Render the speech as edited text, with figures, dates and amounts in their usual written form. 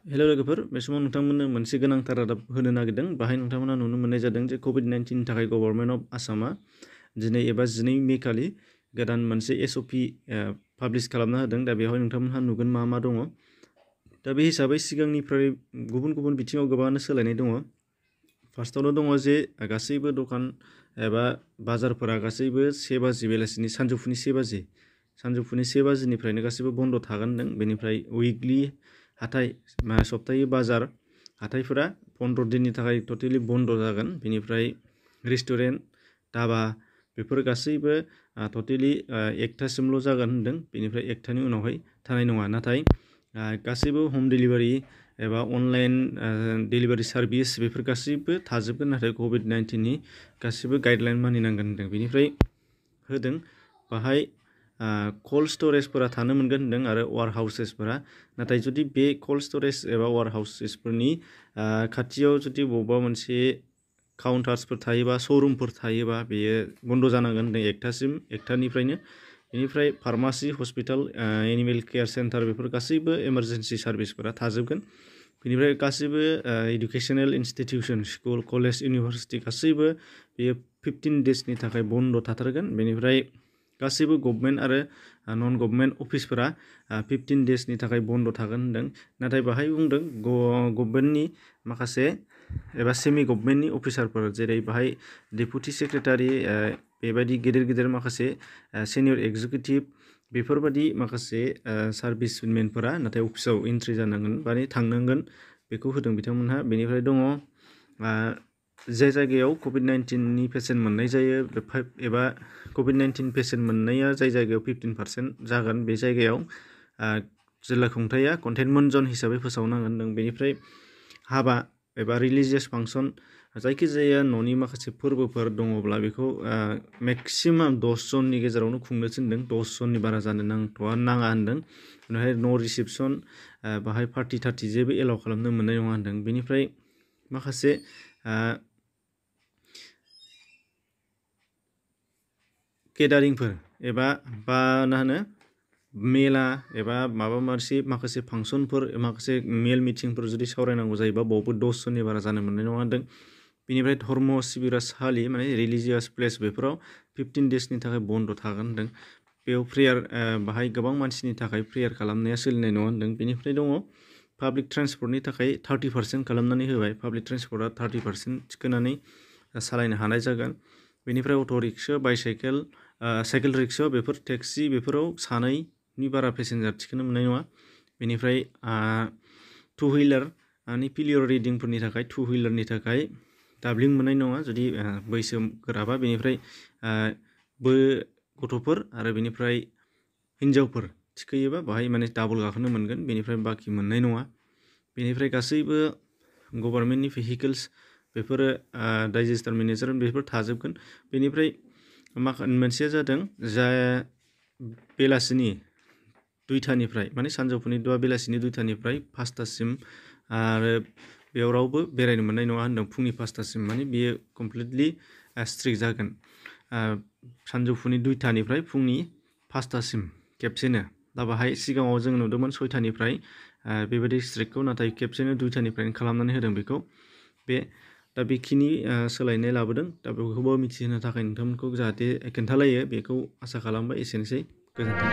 Hello लोगोफोर, बे समाव नोंथांमोननो मोनसे गोनांथार रादाब होनो नागिरदों। बाहाय नोंथांमोना नुनो मोननाय जादों जे COVID-19 थाखाय गभर्नमेन्ट अफ आसामा दिनै एबा 12 मे खालि गोदान मोनसे SOP पाब्लिश खालामना होदों। दा बेवहाय नोंथांमोनहा नुगोन मा मा दङ। दा बे हिसाबै सिगांनिफ्राय गुबुन गुबुन बिथिङाव गोबाङानो सोलायनाय दङ। फार्स्टआवनो दङ जे गासैबो दखान एबा बाजारफोरा गासैबो 1 बाजि बेलासिनि सानजौफुनि 1 बाजिनिफ्रायनो गासैबो बन्द थागोन होनदों। बेनिफ्राय उइकलि हाथाय सप्ताहि बाजार हाथायफोरा 15 दिननि थाखाय टटेलि बन्द जागोन। बेनिफ्राय रेस्टुरेन्ट धाबा बेफोर गासैबो टटेलि 1टासिमल' जागोन होनदों। बेनिफ्राय 1टानि उनावहाय थानाय नङा। नाथाय गासैबो हम डिलिभारि एबा अनलाइन डिलिभारि सार्भिस बेफोर गासैबो थाजोबगोन। नाथाय COVID-19नि गासैबो गाइडलाइन मानिनांगोन होनदों। बेनिफ्राय होदों बाहाय कोल्ड स्टरेजफोरा थानो मोनगोन होनदों आरो वार हाउसेसफोरा। नाथाय जुदि बे कोल्ड स्टरेज एबा वार हाउसेसफोरनि खाथियाव जुदि बबेबा मोनसे काउन्टार्सफोर थायोबा श'रुमफोर थायोबा बेयो बन्द जानांगोन होनदों 1टानिफ्रायनो। बेनिफ्राय pharmacy hospital animal care centre बेफोर गासैबो इमारजेन्सि सार्भिसफोरा थाजोबगोन। बेनिफ्राय गासैबो educational institution school college university गासैबो बेयो 15 डेजनि थाखाय बन्द थाथारगोन। बेनिफ्राय गासैबो गभर्नमेन्ट आरो नन गभर्नमेन्ट अफिसफोरा 15 डेजनि थाखाय बन्द थागोन होनदों। नाथाय बाहाय बुंदों गभर्नमेन्टनि माखासे एबा सेमि गभर्नमेन्टनि अफिसारफोर जेरै बाहाय डेपुटि सेक्रेटारि बेबायदि गेदेर माखासे सिनियर एग्जिकिउटिभ बेफोरबायदि माखासे सार्भिसमेनफोरा नाथाय अफिसाव एन्ट्रि जानांगोन माने थांनांगोन बेखौ होदों बिथांमोनहा। बेनिफ्राय दङ जाय जायगायाव COVID-19नि पेसेन्ट मोननाय जायो एबा COVID-19 पेसेन्ट मोननाया जाय जायगायाव 15% जागोन बे जायगायाव जिल्ला खुंथाया कन्टेनमेन्ट जन हिसाबै फोसावनांगोन होनदों। बेनिफ्राय हाबा एबा रिलिजियास फांसन जायखिजाया न'नि माखासे फोरबोफोर दङब्ला बेखौ मेक्सिमाम 10 जननि गेजेरावनो खुंनो थिनदों। 10 जननि बारा जानो नाङा होनदों। बेनिफ्राय न' रिसेपसन बाहाय पार्टि थार्टि जेबो एलाउ खालामनो मोननाय नङा होनदों। बेनिफ्राय माखासे केटारिंफोर एबा मा होनो मेला एबा माखासे फांसनफोर माखासे मेल मिटिंफोर जुदि सावरायनांगौ जायोबा बावबो 10 जननि बारा जानो मोननाय नङा होनदों। बेनिफ्राय धर्म सिबिसालि माने रिलिजियास प्लेस बेफोराव 15 डेजनि थाखाय बन्द थागोन होनदों। बेयाव प्रेयार बाहाय गोबां मानसिनि थाखाय प्रेयार खालामनाया सोलिनाय नङा होनदों। बेनिफ्राय दङ पाब्लिक ट्रान्सपर्टनि थाखाय 30% खालामनानै होबाय। पाब्लिक ट्रान्सपर्टआ 30% थिखोनानै सालायनो हानाय जागोन। बेनिफ्राय auto' rickshaw bicycle cycle rickshaw बेफोर टेक्सि बेफोराव सानैनि बारा पेसेन्जार थिखोनो मोननाय नङा। बेनिफ्राय 2 हुइलार पिलियर रिडिंफोरनि थाखाय 2 हुइलारनि थाखाय डाबलिं मोननाय नङा जुदि बैसो गोराबा। बेनिफ्राय गथ'फोर आरो बेनिफ्राय हिन्जावफोर थिखोयोबा बाहाय माने डाबल गाखोनो मोनगोन। बेनिफ्राय बाखि मोननाय नङा। बेनिफ्राय गासैबो गभर्नमेन्टनि भेहिकेल्स बेफोरो डाइजेस्टार मेनेजार बेफोर थाजोबगोन। बेनिफ्राय मोनसेया जादों बेलासिनि 2टानिफ्राय माने सानजौफुनि बेलासिनि 2टानिफ्राय 5टासिम आरो बेयाव रावबो बेरायनो मोननाय नङा होनदों। फुंनि 5टासिम माने बेयो कमप्लिटलि स्ट्रिक्ट जागोन। सानजौफुनि 2टानिफ्राय फुंनि 5टासिम खेबसेनो। दा बाहाय सिगाङाव जों नुदोंमोन 6टानिफ्राय बेबायदि स्ट्रिक्टखौ, नाथाय खेबसेनो 2टानिफ्रायनो खालामनानै होदों बेखौ। दा बेखिनि सोलायनाय लाबोदों। दा बेखौबो मिथिहोनो थाखाय नोंथांमोनखौ जाहाथे खोन्थालायो बेखौ आसा खालामबाय। एसेनोसै, गोजोन्थों।